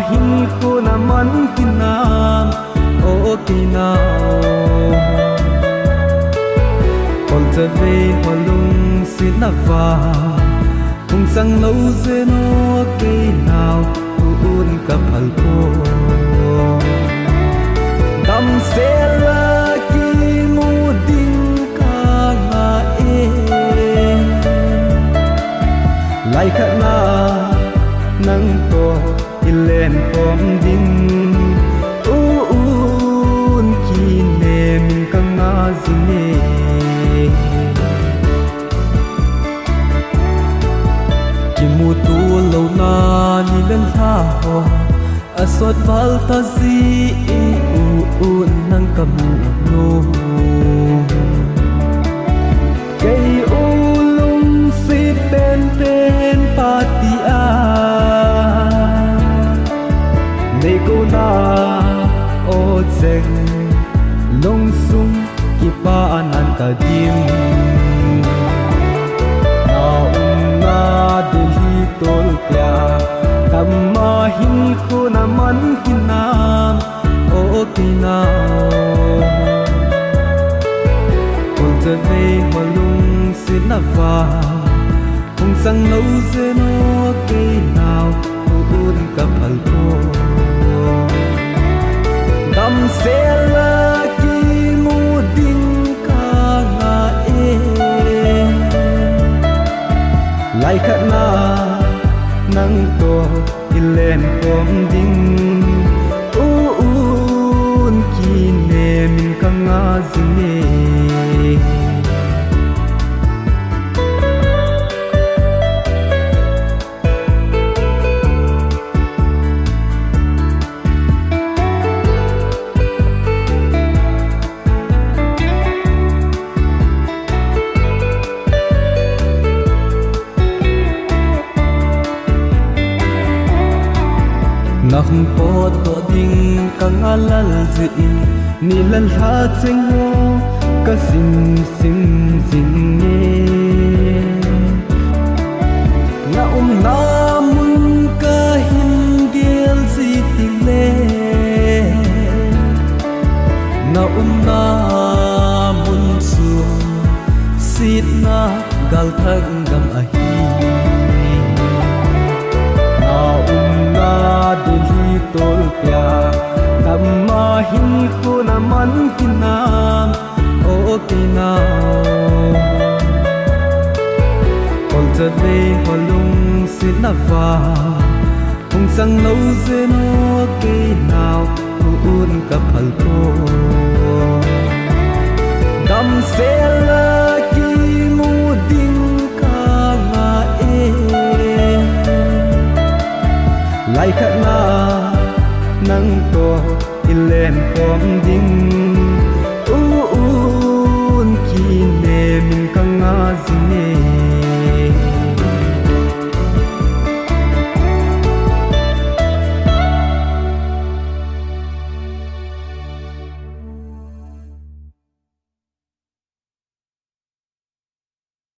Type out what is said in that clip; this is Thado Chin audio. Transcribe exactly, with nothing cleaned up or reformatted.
Hinkho na man hinam, o kei nao. Kolcha vei ho lungset na va, hung sang lou jeh in o kei nao, u-un ka phal poi. Damsel a kimu ding ka ngah e. Lai khat na nang toh ilen khom ding, u-un kinem in ka ngah jing e. Kimuto louna ni le lha ho, asot val ta jeh in u-un nang ka mu lou. Kei u lungset penpen pa ti a, nei kona o cheng lungsung kipah nan ka dim. Na umna Delhi tolpia, dam a hinkho na man hinam, o kei nao. Kolcha vei ho lungset na va, hung sang lou jeh in o kei nao, u-un ka phal poi. Damsel a kimu ding ka ngah e. Lai khat na nang toh ilen khom ding, u-un kinem in ka ngah jing e. Na hung potdoh ding ka ngah lal jeh in, ni le lha cheng ho ka sim sim jing e. Na umna mun ka hin gel ji teng le, na umna mun chu setna gal thak gam ahi. Na umna Delhi tolpia, dam a hinkho na man hinam, o kei nao. Kolcha vei ho lungset na va, hung sang lou jeh in o kei nao, u-un ka phal poi. Damsel a kimu ding ka ngah e. Lai khat na nang toh ilen khom ding,